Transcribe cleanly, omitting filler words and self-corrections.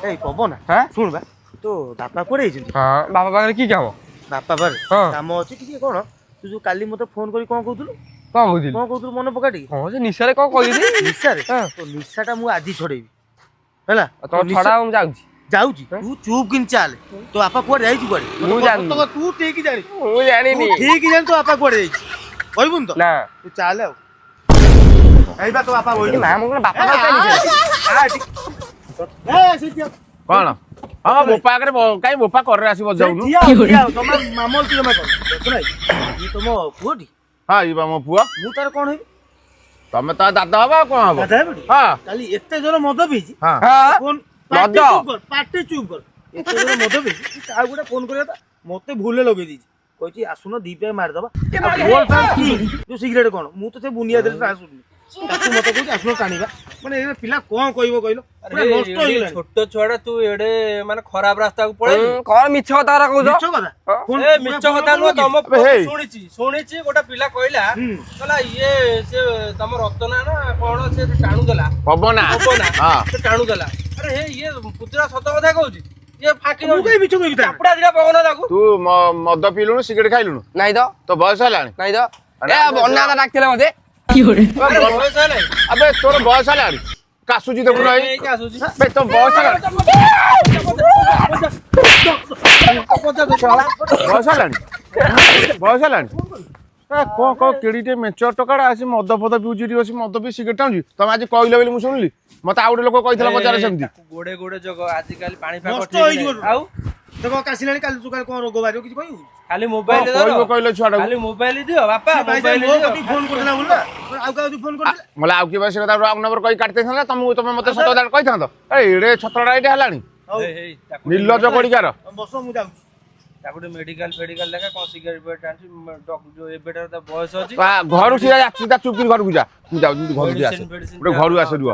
ଏଇ ପବନ, ହଁ? ଶୁଣ ବା, ତୋ ବାପା କୁଆଡେ ଯାଇଛନ୍ତି? ହଁ, ବାପା ପାଖରେ କି କାମ? ବାପା ପାଖରେ ହଁ। କାମ ଅଛି ଟିକେ। କଣ ତୁ ଯୋଉ କାଲି ମତେ ଫୋନ କରି କଣ କହୁଥିଲୁ? କଣ କହୁଥିଲି? କଣ କହୁଥିଲୁ, ମନେ ପକା ଟିକେ। ହଁ, ସେ ନିଶାରେ କଣ କହିଲି। ନିଶାରେ? ହଁ। ତୋ ନିଶାଟା ମୁଁ ଆଜି ଛଡେଇବି, ହେଲା? ତମ ଛଡା, ମୁଁ ଯାଉଛି। ଯାଉଛି, ତୁ ଚୁପ୍ କିନି ଚାଲେ। ତୋ ବାପା କୁଆଡେ ଯାଇଛି, କୁଆଡେ? ମୁଁ ଜାଣିନି। ସତ କଥା, ତୁ ଠିକ ଜାଣିଛୁ। ମୁଁ ଜାଣିନି। ତୁ ଠିକ ଜାଣି ତୋ ବାପା କୁଆଡେ ଯାଇଛି କହିବୁନି ତ? ନା। ତୁ ଚାଲେ। ଆଉ ଏଇ ବା ତୋ ବାପା ବଇଛି। ନା, ମୁଁ କଣ ବାପା ପାଖରେ ଚାଲିଛି? କଣ? ହଁ, ବୋପା ଆଗରେ କାଇଁ ବୋପା କରରେ ଆସି ବଜାଉନୁ। ଜମା ମାମଲତି ଜମା କର ନାଇଁ। ଇଏ ତମ ପୁଅଟି? ହଁ, ଇଏ ବା ମୋ ପୁଅ। ମୁଁ ତାର କଣ ହେବି? ତମେ ତ ଦାଦା ହବ, ଆଉ କଣ ହବ? ଦାଦା ହେବି? ହଁ। କାଲି ଏତେ ଜୋର ମଦ ପିଇଛି। ହଁ। ହଁ। ଫୋନ ମଦ? ପାଟି ଚୁପ୍ କର, ପାଟି ଚୁପ୍ କର। ଏତେ ଜୋର ମଦ ପିଇଛି, କାହାକୁ ଗୋଟେ ଫୋନ କରିବା କଥା, ମତେ ଭୁଲରେ ଲଗେଇ ଦେଇଛି। କହିଛି ଆସୁନ ଦି ପ୍ୟାକ୍ ମାରିଦବା। ଯୋଉ ସିଗାରେଟ କଣ, ମୁଁ ତ ସେ ବୁନିଆଦରେ ଆସୁନି। ତାକୁ ମତେ କହୁଛି ଆସୁନ ଟାଣିବା। ମାନେ ଏ ପିଲା କଣ କହିବ କହିଲ? ପୁରା ନଷ୍ଟ ହେଇଗଲାଣି। ଛୋଟ ଛୁଆଟା ତୁ, ଏଡେ ମାନେ ଖରାପ ରାସ୍ତାକୁ ପଳେଇଲୁ। କଣ ମିଛ କଥା ଗୁରା କହୁଛ? ମିଛ କଥା? ହଁ। ଫୋନ- ଏ ମିଛ କଥା ନୁହଁ, ତମ ଆବେ ହେଇ। ଶୁଣିଛି, ଶୁଣିଛି। ଗୋଟେ ପିଲା କହିଲା, କହିଲା ଇଏ ସେ ତମ ରତନା ନା କଣ, ସେ ଟାଣୁଦେଲା। ପବନା। ପବନା। ହଁ। ସେ ଟାଣୁଦେଲା। ଆରେ ହେ, ଇଏ ପୁତୁରା ସତ କଥା କହୁଛି, ଇଏ ଫାକି ମୁଁ କାଇଁ ମିଛ କହିବି ତାହେଲେ? ଚାପୁଡା ଦିଟା ପକଉନ ତାକୁ। ତୁ ମଦ ପିଇଲୁଣୁ, ସିଗାରେଟ ଖାଇଲୁଣୁ? ନାଇଁ ତ। ତୋ ବୟସ ହେଲାଣି? ନାଇଁ ତ। ଏ ବନ୍ୟା ଡାକିଥିଲା ମତେ। ଆରେ ବୟସ ହେଲାଣି। ଆବେ, ତୋର ବୟସ ହେଲାଣି, କାଶୁଛି ଦେଖୁନୁ ଭାଇ। ଏଇକି ଆସୁଛି। ଆବେ, ତୋ ବୟସ ହେଲାଣି, ବୟସ ହେଲାଣି, ବୟସ ହେଲାଣି। ଏ କଣ କଣ କେଡ଼ିଟେ ମେଚର ଟୋକାଟା ଆସି ମଦ ଫଦ ପିଉଛି, ଏଠି ବସି ମଦ ପିଇ ସିଗାରେଟ ଟାଣୁଛି। ତମେ ଆଜି କହିଲ ବୋଲି ମୁଁ ଶୁଣିଲି। ମତେ ଆଉ ଗୋଟେ ଲୋକ କହିଥିଲା ବଜାରରେ ସେମିତି। ତାକୁ ଗୋଡେ ଗୋଡେ ଜଗ, ଆଜିକାଲି ପାଣିପାଗ ନଷ୍ଟ ଠିକ ହେଇଯିବ। ନାହିଁ। ଆଉ ଦେଖ କାଶିଲାଣି, କାଲି ସକାଳେ କଣ ରୋଗ ବାହାରିବ କିଛି କହିବୁ? ଖାଲି ମୋବାଇଲ କଣ କହିବ କହିଲ ଛୁଆଟାକୁ? ଖାଲି ମୋବାଇଲ ଦିଅ ବାପା, ସେ ଭାଇ ମୋବାଇଲ ମୋ ଦିଅ। କତିକି ଫୋନ କରିଦେଲା ବୋଲି ନା, ଆଉ କାହାକୁ ଫୋନ କରିଦେଲା? ମଲେ ଆଉ କିଏ ବା ସେ କଥା ରଂ ନମ୍ବର କହି କାଟି ଦେଇଥାନ୍ତା ତମକୁ, ତମେ ମତେ ସତ କଥା କହିଥାନ୍ତ। ଏ ଏଡେ ଛତ୍ରଟା ଏଇଟା ହେଲାଣି। ହଉ। ହେଇ, ହେଇ, ତାକୁ ନିର୍ଲଜ କଡ଼ିକାର। ତମେ ବସ, ମୁଁ ଯାଉଛି। ତାକୁ ଟିକେ ମେଡିକାଲ ଫେଡିକାଲ ଦେଖା। କଣ ସିଗାରେଟ ଫିଗାରେଟ ଟାଣୁଛି? ଯୋଉ ଏବେଠାରୁ ତା ବୟସ ଅଛି। ଘରୁ ସିଧା ଯା, ସିଧା ଚୁପ୍ କରି ଘରକୁ ଯା। ମୁଁ ଯାଉଛି ଘରକୁ, ଯା, ଆସେ। ମେଡିସିନ ଫେଡିସିନ ଗୋଟେ ଘରୁ ଆସ, ରୁହ।